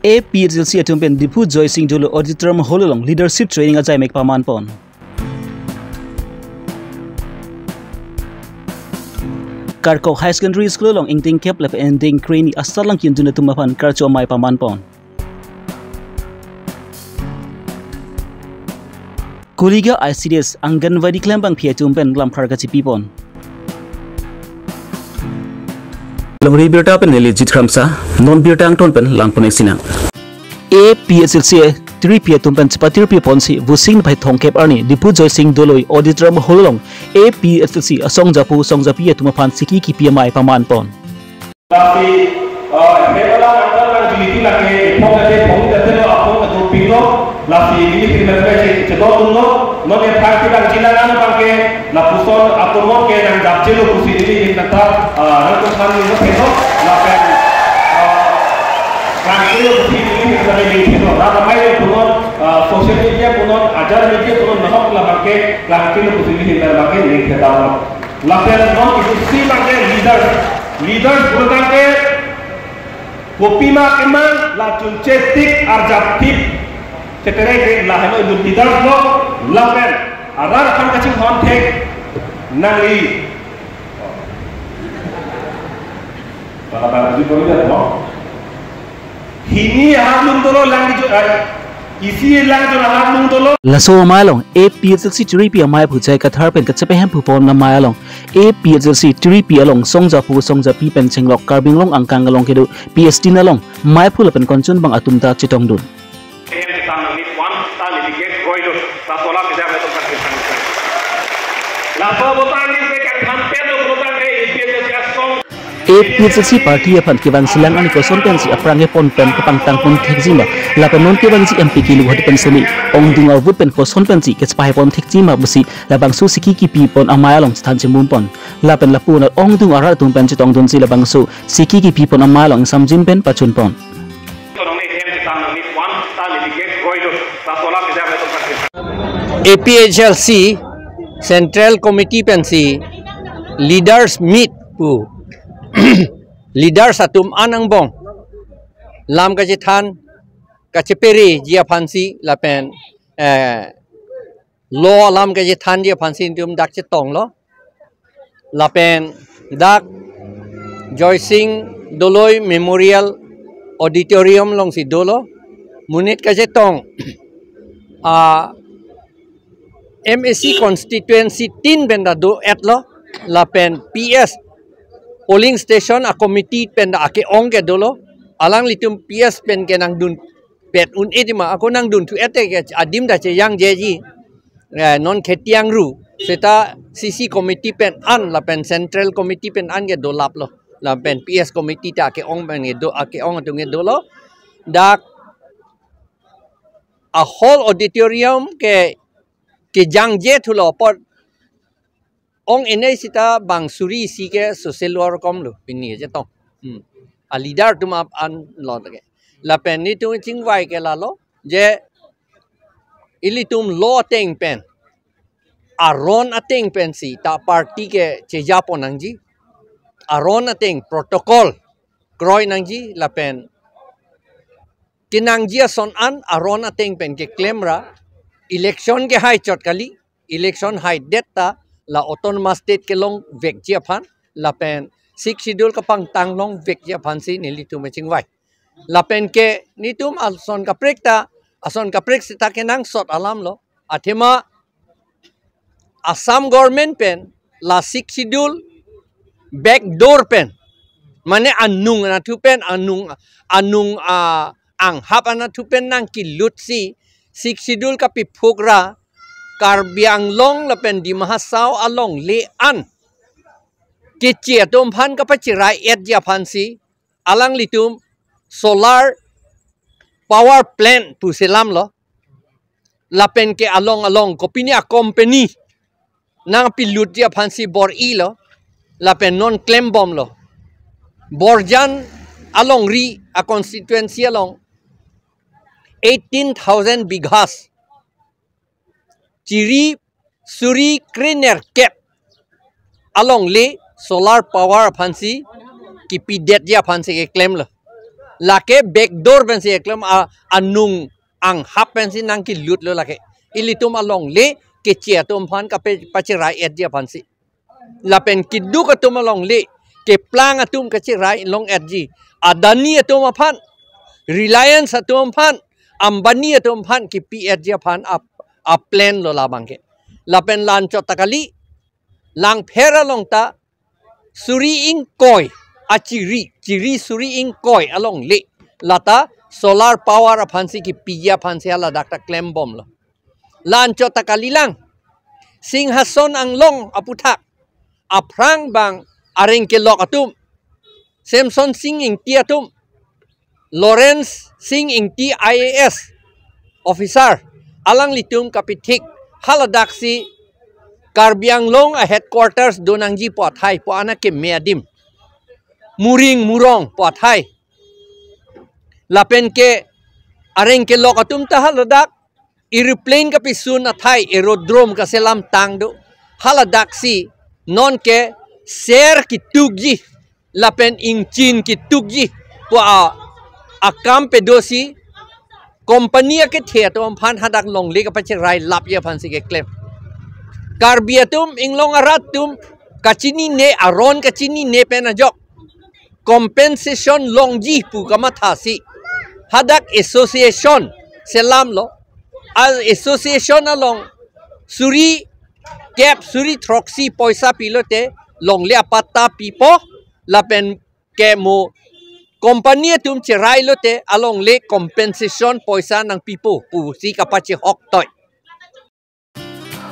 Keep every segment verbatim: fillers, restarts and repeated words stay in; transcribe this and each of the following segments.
A P H L C atum pen Diphu Joysing Doloi Auditorium Hall along leadership training ajaimek paman pon. Karkok Higher Secondary School along ingting kep lapen ingting kreni asatlang kindun atum aphan karcho amei paman pon. Kuliga I C D S Anganwadi klembangpi atum pen lamphar kachipi pon. Longri birta pen neli Jit Kramsa, non birta angton pen langpon iksinang. A P H L C three P atum pen chepatirpi ponsi Vosing niphai thomkep arni Diphu Joysing Doloi Auditorium Hall along A P H L C asong japo song japi atum aphan siki kipi amei paman pon. Lasi, eh, hemala nangtan nang jiliti lake, iphong lake, iphong lake, lo, apong lake, pinglo, lasi, neli kiri lake, si, chedon dunlo, non yang thang kilang jilang ano bangke, lapuson, atomot ke nang japjelo pusi neli, neli nangta, eh, nangtum aphan neli nangthelo, lapen, eh, nangthelo pusi neli, neli nangthelo, nang amei punon, eh, social media punon, ajar media punon, nahok labangke, nangthelo pusi neli, neli bangke, neli nangthelo. Lapen non isi bangke leaders, leaders pulo tangke, kopima kemang la chunche tik arjap tik. Sekarang ke la heno itu leaders lo, lapen arat aphan kachinghon thek nangli. Para para di kori dah mo. Hini aharlung dolo lang di ju-, eh, isi lang jun aharlung dolo. Laso amei along A P H L C three P amei aphuchai Kathar pen kachepehemphu pon amei along A P H L C three P along song japo song japi pen chenglok Karbi Anglong angkang along kedo P S T along meiphu lapen konchun bang atum ta chetongdun. Laso botang ni ke kan thampet lo botang ke A P H L C party aphan kevang silang arni koson pensi aphrang kepon pen kepangtang pon thekji ma, lapen non kevangji M P kelu hadi pen semi ongdung avote pen koson pensi kechepahai pon thekji ma pusi labangso siki kipi pon amei along chethan chemum pon, lapen lapu anat ongdung arat atum pen chetongdunsi labangso siki kipi pon amei along samjin pen pachun pon. A P H L C Central Committee pensi leaders meet pu leaders atum an angbong lam kachethan kachepereji aphansi lapen, eh, lo alam kachethanji aphansi netum dak chetonglo. Lapen dak Joysing Doloi Memorial Auditorium alongsi dolo. Monit kachetong, ah, M A C constituency tin pen ta do-etlo. Lapen P S polling station a-committee pen ta ake-ong ke dolo. Alanglitum P S pen ke nangdun pet un-e ti ma, ako nangdunthu-et ke adim ta chejangjeji. Eh, non kheti angru seta C C committee pen an lapen central committee pen an ke dolaplo. Lapen P S committee ta ake-ong pen ke do, ake-ong atum ke dolo. Dak a-hall auditorium ke, kejangje thulo apot ong enei seta bang suri isi ke social work komlo pini chetong. Hmm. A-leader atum ap-an lo ke. Lapen netum chingvai ke lalo je ilitum lo ateng pen, aron ateng pensi ta party ke cheja pon nangji. Aron ateng protocol kroi nangji lapen kenangji ason an aron ateng pen keklem ra election kehai chot kali, election haidet ta la autonomous state kelongvekji aphan lapen Sixth Schedule kapangtang longvekji aphansi nelitum chingvai. Lapen ke netum ason kaprek ta, ason kaprek seta kenangsot alamlo. Athema Assam government pen la Sixth Schedule back door pen, mane anung anatthu pen, anung, anung, ah, anghap anatthu pen nangkelutsi Sixth Schedule kapiphuk ra Karbi Anglong lapen Dima Hasao alongle an keche atum aphan kapachirai-etji aphansi alanglitum solar power plant pusi lamlo. Lapen ke along along kopine a-company nangpilutji aphansi bor-ilo. Lapen non klembomlo. Borjan alongri a-constituency along eighteen thousand bighas, chiri suri krenerkep alongle solar power aphansi kipidetji aphansi keklemlo. Lake backdoor pensi eklem a, anung anghap pensi nangkelut lo lake. Ilitum alongle keche atum aphan kape-, pacherai-etji aphansi. Lapen keduk atum alongle, keplang atum kacherai long-etji. Adani atum aphan, Reliance atum aphan, Ambani atum aphan kipi-etji aphan a, a plan lo labangke. Lapen la anchot ta kali, Langpher along ta suri ingkoi, achiri, chiri suri ingkoi alongle, lata solar power aphansi kipiji aphansi haladak ta klembomlo. La anchot ta kalilang, Singhason Anglong aputhak, aphrang bang areng kelok atum, Semson Sing Ingti atum, Lawrence Sing Ingti I A S officer, alanglitum kapithik, haladaksi Karbi Anglong a headquarters donangji pu athai, pu ana keme adim, Muring Murong pu athai. Lapen ke areng kelok atum ta haladak aeroplane kapisun athai aerodrome kaselam tang do. Haladaksi nonke ser kitukji lapen ingchin kitukji pu a, akam pedosi company akethe atum aphan hadak longle kapacherai lapji aphansi keklem. Karbi atum, Inglong arat atum kachinine, aron kachinine pen ajok compensation longji pu kamathasi hadak association selamlo. A association along suri kep suri throksi poisa pilote longle apatta pipo, lapen ke mo company atum cherai lote alongle compensation poisa nangpipo pusi kapachehoktoi.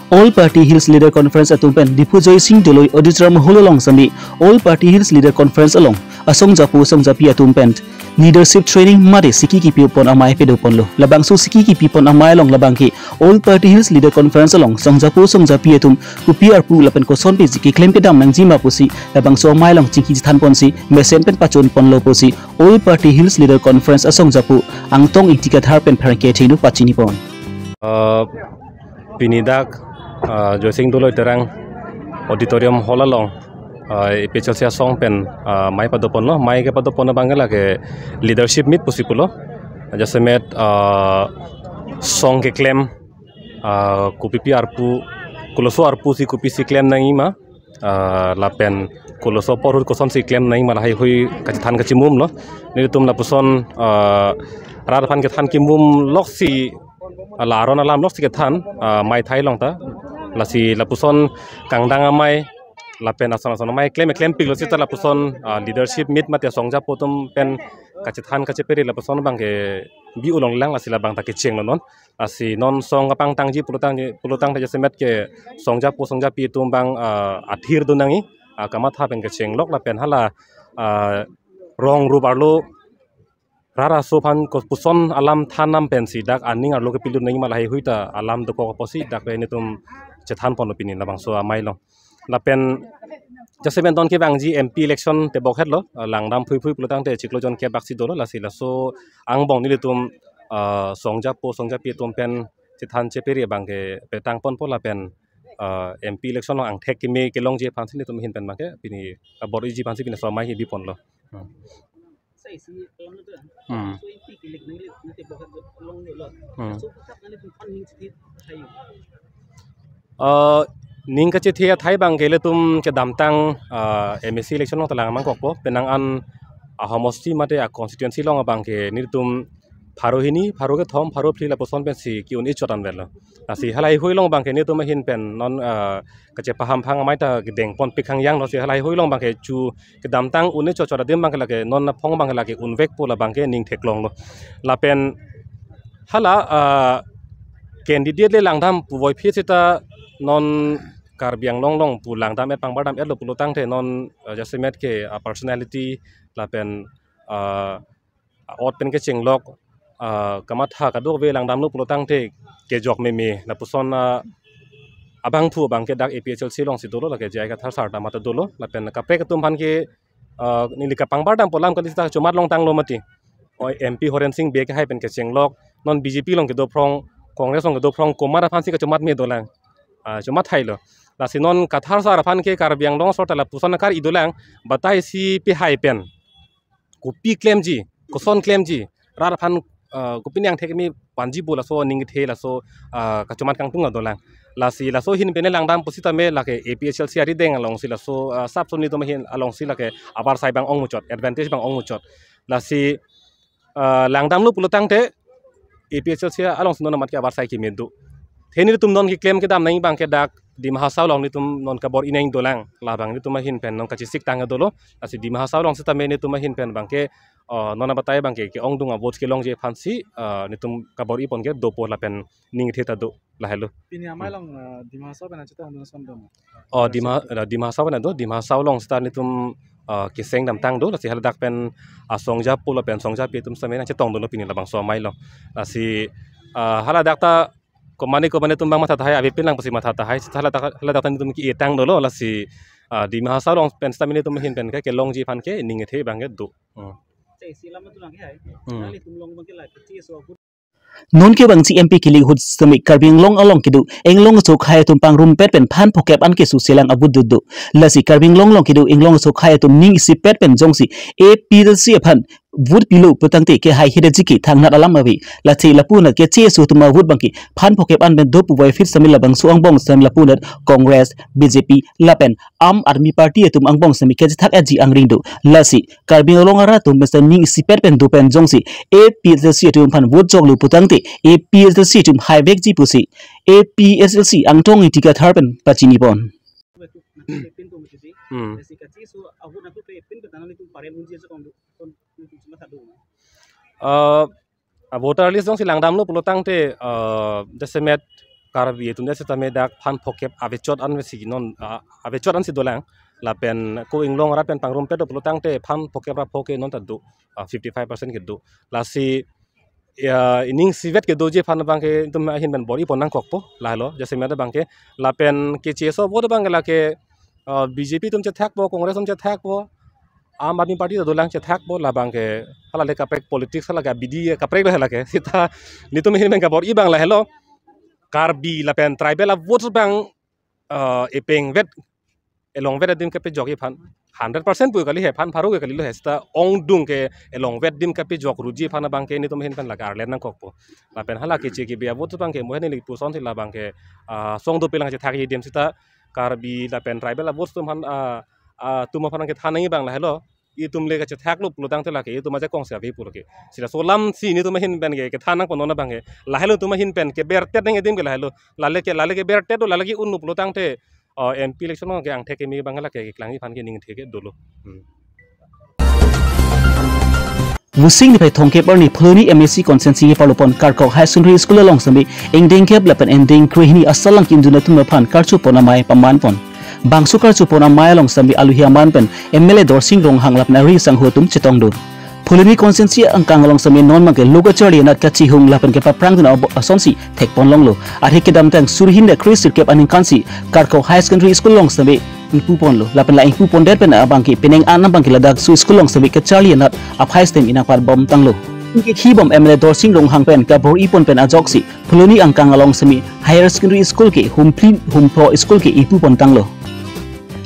All Party Hills Leader Conference atum pen Diphu Joysing Doloi Auditorium Hall along sami All Party Hills Leader Conference along asong japo song japi atum pen leadership training mate siki kipipon amei pedoponlo. Labangso siki kipipon amei along labangke All Party Hills Leader Conference along song japo song japi atum kopi arpu lapen kosonpe siki keklem kedam nangjima pusi labangso amei along chingki chethanponsi mesen pen pachunponlo pusi All Party Hills Leader Conference asong japo Angtong Ingti Kathar pen pherangke thengno pachinipon. Uh, pini dak, uh, Joysing Doloi Terang Auditorium Hall along, uh, A P H L C asong pen, uh, amei padoponlo, amei kepadopon abangke lake leadership meet pusi pulo. Jasemet, uh, song keklem, uh, kopipi arpu, koloso arpusi kopisi klem nangjima, uh, lapen koloso porhut kosonsi klem nangjima lahaihui kachethan kachimumlo. Nelitum lapuson, uh, rat aphan kethan kimum loksi, uh, la aron alam loksi kethan, uh, amei thai long ta. Lasi lapuson kangdang amei lapen ason ason amei klem klempiklo seta lapuson, uh, leadership meet mate song japo atum pen kachethan kachepere lapuson abangke bi ulong lang, lasi labang ta kechenglo non. Lasi non song kapangtangji pulotangji, pulotangte jasemet ke song japo song japi atum abang, ah, athir donangji, ah, kamatha pen kechenglok lapen hala, ah, rong rup arlo rara so aphan kopuson alam than nam pensi dak aning arlo kepilut nangjima lahaihui ta alam dokok apotsi dak nelitum chethanponlo pini labangso amei along. Lapen jasemet non kevangji M P election tebok hetlo, ah, langdam phuiphui pulotangte chiklo jon kep baksi dolo, lasi laso angbong nelitum, ah, song japo song japi atum pen chethan chepere abangke petangponpo lapen, ah, M P election along angthek keme kelongji aphansi nelitum ahin pen abangke pini, ah, bor-iji aphansi pini laso amei ke biponlo. Hmm. Hmm. Hmm. Uh, ning kachethe athai abangke ilitum kedamtang, uh, M A C election along ta lang nangkokpo, penang an ahomosti mate a-constituency along abangke nelitum pharo hini, pharo kethom, pharo phli lapuson pensi ke-un-e chot anvetlo. Lasi halaihui along abangke nelitum ahin pen non, uh, kachepaham phang amei ta kedengponpik hangyang lo, si halaihui along abangke chu kedamtang un-e chot chot adim abangke lake non aphong abangke lake unvekpo labangke ning theklonglo. Lapen hala, ah, candidate le langdam puvoiphit seta non Karbi Anglong along pu langdam-et pangbardam-etlo pulotangte non, ah, jasemet ke, ah, personality lapen, ah, ot pen kechenglok, ah, kamatha kadokave langdamlo pulotangte kejok meme lapuson, ah, abangphu abangke dak A P H L C alongsi dolo, lake J I Kathar sir ta mate dolo lapen kaprek atum aphan ke, ah, neli kapangbardampo alam kali seta chomat longtanglo mati. Oi, M P Horen Sing Bey kehai pen kechenglok, non B J P along kedo phrong, Congress along kedo phrong, komat aphansi kachomat me dolang. Ah, chomat thailo. Lasi non Kathar sir aphan ke Karbi Anglong asor ta lapuson akar-i dolang, batai si pehai pen kopi klemji, koson klemji, rat aphan, ah, kopine angthek kimi vanji pu laso ningthe laso, ah, kachoman kangtung adolang. Lasi laso ahin pen langdam pusitame lake A P H L C arideng alongsi laso, ah, sap soni atum ahin alongsi lake avarsai abang ongmuchot, advantage abang ongmuchot. Lasi, ah, langdamlo pulotangte A P H L C alongsi non amat ke avarsai kimi do. The nelitum non keklem kedam nangji abangke dak Dima Hasao along nelitum non kabor-i nangji dolang, labang nelitum ahin pen non kachesik tang dolo. Lasi Dima Hasao along sitame nelitum ahin pen abangke, ah, non abatai abangke ke-ongdung a-vote kelongji aphansi, ah, nelitum kabor-i pon ke dopo lapen ningthe ta do, lahelo. Pini amei along, ah, Dima Hasao pen achetongdun ason do ma? Oh, Dima, ah, Dima Hasao pen do, Dima Hasao along sita nelitum, ah, keseng damtang do, lasi haladak pen, ah, Songja pu lapen Songja pi atum sitame nangchetongdunlo pini labangso amei along. Lasi, ah, haladak ta komane komane atum abang matha tahai, avepin lang pusi matha tahai, sita haladak, haladak ta nelitum ke-etang dolo, lasi, ah, Dima Hasao along pen sitame nelitum ahin pen ke kelongji aphan ke ningthe abangke do. Hmm. Che, isi alam atum lang ke hai. Hmm. Nanglitum along abangke la keche aso ahut. Non kevangji M P kili ahut sitame Karbi Anglong along kedo inglong achokhai atum pangrumpet pen phan phokep an keso selang a-vote do do. Lasi Karbi Anglong along kedo inglong achokhai atum ning isipet pen jongsi A P H L C aphan vote pilo putangte kehai hidetji ke thangnat alam ave. Lasi lapu-an keche aso atum a-vote abangke phan phokep an pen do puvoiphit sitame labangso angbong sitame lapu-an Congress, B J P lapen Aam Aadmi Party atum angbong sitame kachethak-etji angring do. Lasi Karbi Anglong arat atum pen sitame ning isipet pen do pen jongsi A P H L C atum aphan vote joklo putangte A P H L C atum haivekji pusi A P H L C Angtong Ingti Kathar pen pachini pon. Hmm. Ah, a-voter list jongsi langdamlo pulotangte, ah, jasemet Karbi atum jasemet dak phan phokep avechot an si non, ah, avechot ansi dolang. Lapen ko inglong arat pen pangrumpet do pulotangte phan phokep ra pho ke non ta do, ah, fifty-five percent kedo. Lasi, ya, ining isivet kedoji aphan abangke nelitum ahin pen bor-i pon nangkokpo, lahelo, jasemet abangke. Lapen keche aso vote abangke lake, ah, B J P atum chethakpo, Congress atum chethakpo, Aam Aadmi Party ta dolang chethakpo, labangke hala le kaprek politics hala ke abidi kaprek lo hala ke. Sita nelitum ahin pen kabor-i abang lahelo. Karbi lapen tribal a-vote abang, ah, epengvet, elongvet adim kepajokji aphan. Hundred percent pu kali he, phan pharo ke kalilo he, sita ongdung ke elongvet adim kepajok ruji aphan abangke nelitum ahin pen lake arlet nangkokpo. Lapen hala keche kebe a-vote abangke mo he neli puson si labangke, ah, song dopik lang chethakji adim sita Karbi lapen tribal a-vote atum aphan, ah, ah, atum aphan kethan nangji abang lahelo. Itum le kachethaklo pulotangte lake itum ajakong si ave pu lake. Sita laso alam si nelitum ahin pen ke kethan nangpo non abangke. Lahelo itum ahin pen kebertet nangji adim ke lahelo. Lale ke, lale kebertet do, lale ke-unlo pulotangte, ah, M P election ke angthek kimi abang lake keklangji aphan ke ningthe ke dolo. Hmm. Vosik niphai thomkep arni Phuloni M A C constituency kepalopon Karkok High Secondary School along sitame ingdeng kep lapen ingdeng krehini asatlang ki-undun atum aphan karchopon amei paman pon. Bangso karchopon amei along sitame alohi aman pen M L A Dorsing Ronghang lapen ari sangho atum chetongdun. Phuloni constituency angkang along sitame non abangke lo kacharli anat kachihung lapen kepaprangdun abo asonsi thekpon longlo. Arhe kedamtang suri hini kre sirkep aningkansi Karkok High Secondary School along sitame ingpuponlo. Lapen la ingpupondet pen abangke penang an abangke ladak laso school along sitame kacharli anat aphai sitame inangpar bomtanglo. Kehibom M L A Dorsing Ronghang pen kabor-i pon pen ajoksi Phuloni angkang along sitame Higher Secondary School ke humphli humphro school ke ingpupontanglo.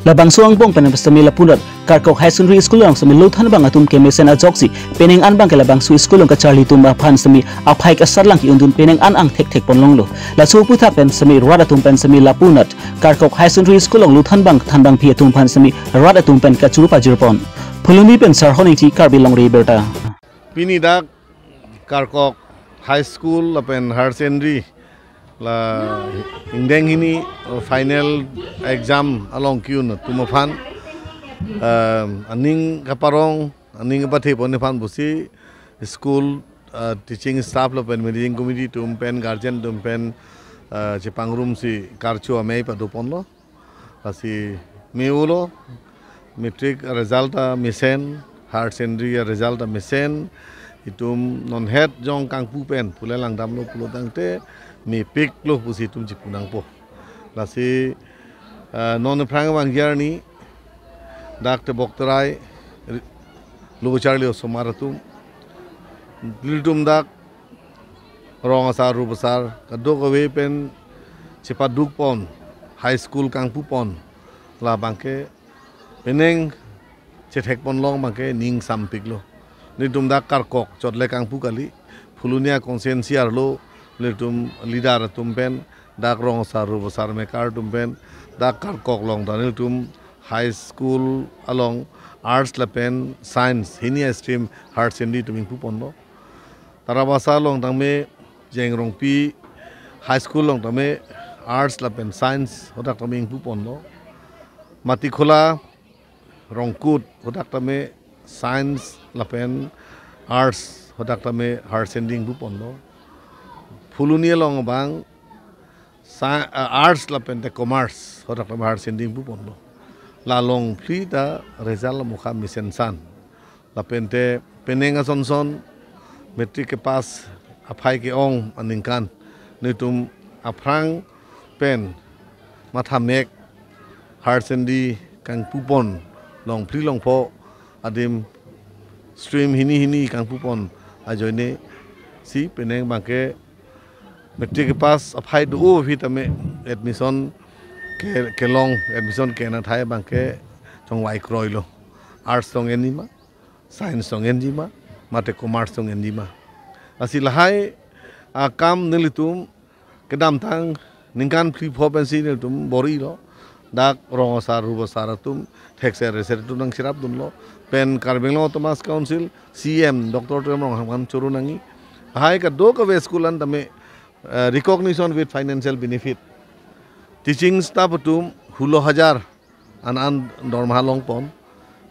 Labangso angbong pen sitame lapu-an Karkok High Secondary School along sitame lo thanbang atum kemesen ajoksi penang an abangke labangso school along kacharli atum aphan sitame aphai asatlang ki-undun penang an angthek thekpon longlo. Laso aputhak pen sitame rat atum pen sitame lapu-an Karkok High Secondary School along lo thanbang thanbangpi atum aphan sitame rat atum pen kachuru pajirpon. Phuloni pen Sarhon Ingti, Karbi Longri Abirta. Pini dak Karkok High School lapen Higher Secondary la ingdeng hini, uh, final exam along ki-un atum aphan, um, aning kaparong, aning kapathepon aphan pusi school, uh, teaching staff lapen managing committee atum pen, guardian atum pen, uh, chepangrumsi karcho amei padoponlo. Lasi me-olo, matric result ta mesen, higher secondary result ta mesen, itum non het jong kangpu pen pule langdamlo pulotangte mepiklo pusi itum chipu nangpo. Lasi, eh, non aphrang vangji arni dak tebok terai ri-, lo kacharli osomar atum, nelitum dak rong asar rup asar kadokave pen chepadukpon, high school kangpupon, labangke penang chethekpon long abangke ning sampiklo. Nelitum dak Karkok chot le kangpu kali. Phuloni a-constituency arlo nelitum leader atum pen, dak rong asar rup asar mekar atum pen, dak Karkok along ta nelitum high school along arts lapen science hini a-stream higher secondary atum ingpu ponlo. Tarabasa along tame Jengrongpi high school along tame arts lapen science hadak tame ingpu ponlo. Matikhola Rongkut hadak tame science lapen arts hadak tame higher secondary ingpu ponlo. Phuloni along abang sci-, ah, arts lapen te commerce hadak tame higher secondary ingpu ponlo. La along phli ta result mukha mesen san. Lapen te penang ason son matric kepass aphai ke-ong aningkan nelitum aphrang pen mathamek higher secondary kangpu pon, long phli long pho adim stream hini hini kangpu pon ajoine si penang abangke matric kepass aphai do-o aphi tame admission ke, kelong, admission ke-en athai abangke chongvai kroilo. Arts tong enji ma, science tong enji ma, mate commerce tong enji ma. Lasi lahai akam nelitum kedamtang ningkan phli pho pensi nelitum bor-ilo. Dak rong asar rup asar atum, thekser reser atum nangcherap dunlo. Pen Karbi Anglong Autonomous Council C E M Doctor Tuliram Ronghang aphan choro nangji. Lahai kadokave school an tame, eh, recognition with financial benefit. Teaching staff atum hulo hajar an an dormaha long pon.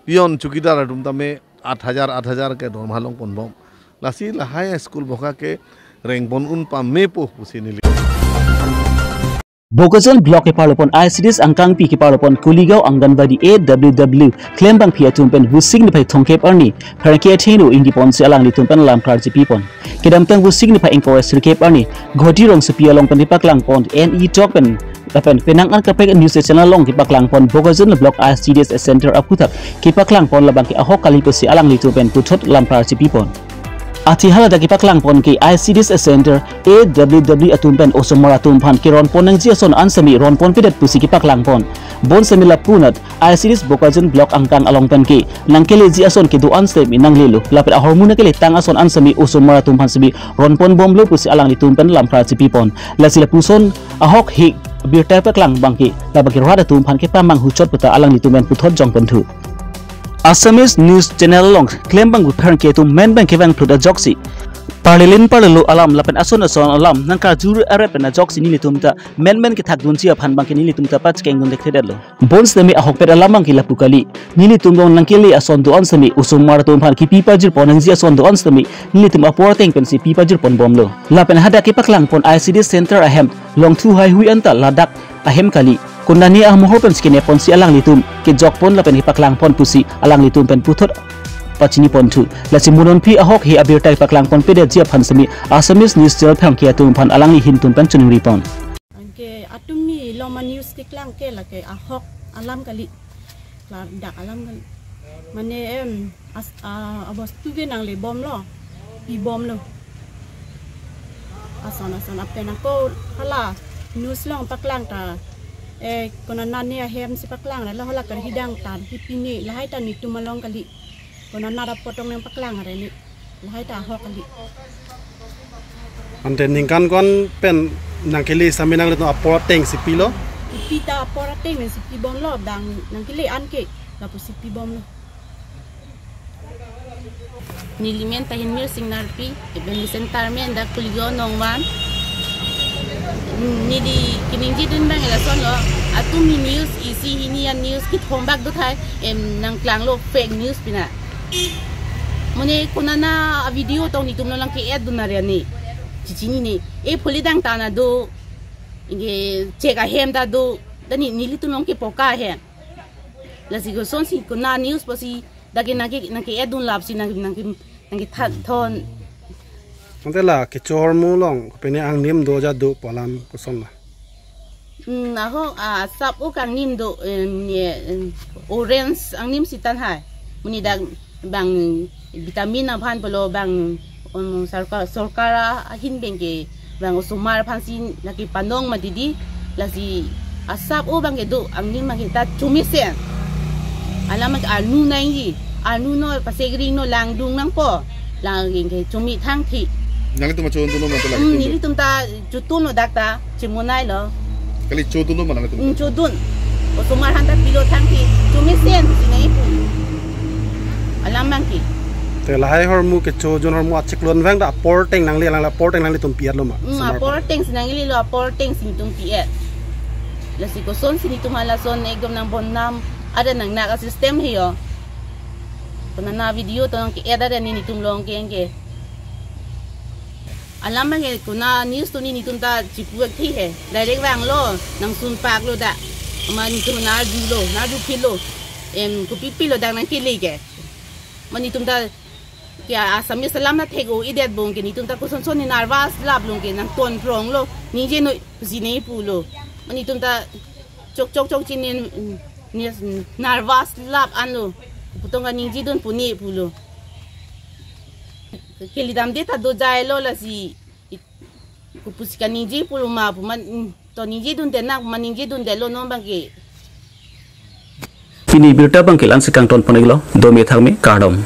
Peon chowkidar atum tame aat hajar, aat hajar ke dormaha long pon bom. Lasi lahai school boka ke reng pon un pamepo pusi neli. Bokajan Block keparlo pon I C D S angkangpi keparlo pon Kuligaon Anganwadi A W W klembangpi atum pen Vosik niphai thomkep arni pherangke athengno ingdi ponsi alanglitum pen lamklar chipi pon. Kedamtang Vosik niphai ingkoi ra sirkep arni Guwahati rongsopi along pen kepaklang pon N E Talk pen lapen penang an kaprek news channel along kepaklang pon Bokajan Block I C D S Center aphuthak kepaklang pon labangke ahok kali pusi alanglitum pen puthot lamklar chipi pon. Athe haladak kepaklang pon ke I C D S Center A W W atum pen osomar atum aphan keron pon nangji ason an semi ron ponpedet pusi kepaklang pon. Bonsemi lapu anat I C D S Bokajan Block angkang along pen ke nangkeleji ason kedo an semi nanglelo lapen ahormu nangkeletang ason an semi osomar atum aphan semi ron pon bomlo pusi alanglitum pen lamklar chipi pon. Lasi lapuson ahok he birta paklang abangke labangke rat atum aphan kepamanghu chot puta alanglitum pen puthot jong ponthu. Assamese news channel along klembangpi pherangke atum men pen kevang phlut ajoksi parlelin parlelo alam lapen ason ason alam nangkarjur arep pen ajoksi nelitum ta men men kethak dunji aphan abangke nelitum ta pachekeng dun dekthedetlo. Bonsemi ahokpet alam abangke lapu kali. Nelitum along nangkele ason do-an semi osomar atum aphan kepi pajir pon nangji ason do-an semi nelitum apor ateng pensi pi pajir pon bomlo. Lapen hadak kepaklang pon I C D S Center ahem longthu haihui anta ladak ahem kali. Konatne amohor pensi kenep ponsi alanglitum kejok pon lapen kepaklang pon pusi alanglitum pen puthot pachini ponthu. Lasi mo non aphi ahok he abirta kepaklang ponpedetji aphan semi Assamese news channel pherangke atum aphan alangli ahin atum pen choningri pon. Anke atum mi loma news keklang ke lake ahok alam kali. Klardak alam kali. Mane em as, a, abostu ke nangle bomlo. Pi bomlo. Ason ason apen ako hala news along paklang ta. Eh, konatne ahem si paklang ta, la hala karhidang ta, pipine, lahai ta netum along kali. Konatne apot tong nangpaklang are ni. Lahai ta ahok kali. Ante ningkan ko-an pen nangkele sami nanglitum apor ateng si pilo? Pi ta apor ateng si pi bomlo, bang nangkele an ke lapusi pi bomlo. Neli men ta Hinmir Sing Narpi, iben ni center men dak Kuligaon Nongvan. Neli keningje dun abang lasonlo, atum mi news isi hini an news kethom bak do thai, em nangklanglo fake news pina. Mane konatne a video tong netum lo lang ke-et dun are ni. Chichinine. E pholi dang ta na do. Inge chek ahem ta do. Dani nelitum long ke poka ahem. Lasi kosonsi konat news pusi dak ke nangke nangke-et dun lapsi nang nangke nangkethan thon. Ante la kecho ahormu along pine angnim do ja do pu alam koson la? Hmm, ahok, ah, asap ok angnim do, em, ye, em, orange angnim si tan hai. Muni dak bang vitamin aphan pulo bang, um, sorkar, sorkar ahin pen ke bang osomar aphan si nangkepanong ma didi, lasi asap ok abang ke do angnim abang ke ta chomesen. Alam ke arnu nangji. Arnu no pasegring no langdung nangpo. Lang ring ke chumi thangthi. Nanglitum ma chodun lo ma ta Hmm, lagi tum. Nelitum ta chotun lo dak ta, chimonai lo. Kali chodun lo ma nanglitum. Hmm, chodun. Osomar han ta pilo thangthi. Chumi sen, sinai pu. Alam bang ke. Te lahai ahormu kecho jun ahormu achiklo an vang ta apor teng nangli alang la apor teng nanglitum pi-et lo ma. Hmm, osomar apor apor. Teng si nangli lo apor teng si netum pi-et. Lasi kosonsi netum halason ekdom nang bondam ada nangnak a-system he yo. Konat na video to nang ke-et ada ni netum long ke ke. Alam bang ke konat news to ni netum ta chipu-et thi he. Direct vanglo, nangsun pak lo dak. Ma netum narju lo, narju phit lo. Em, kopi pi lo dak nangkele ke. Ma netum ta ke Assamese alam na thek-o-edet bong ke netum ta kosonson ni nervous lap long ke nangton prong lo. Ningje noi pusi ne pulo. Ma netum ta chok chok chok chini ni nervous lap anlo. Putong kaningje dun pu ne pulo. Kele damde ta do jai lo lasi. Kopusi kaningje pulo ma pu ma, mm, to ningje dunde nang ma ningje dunde lo non bang ke. Pini birta bang ke la-ansi kangton pon-iklo, dome thakme kardom.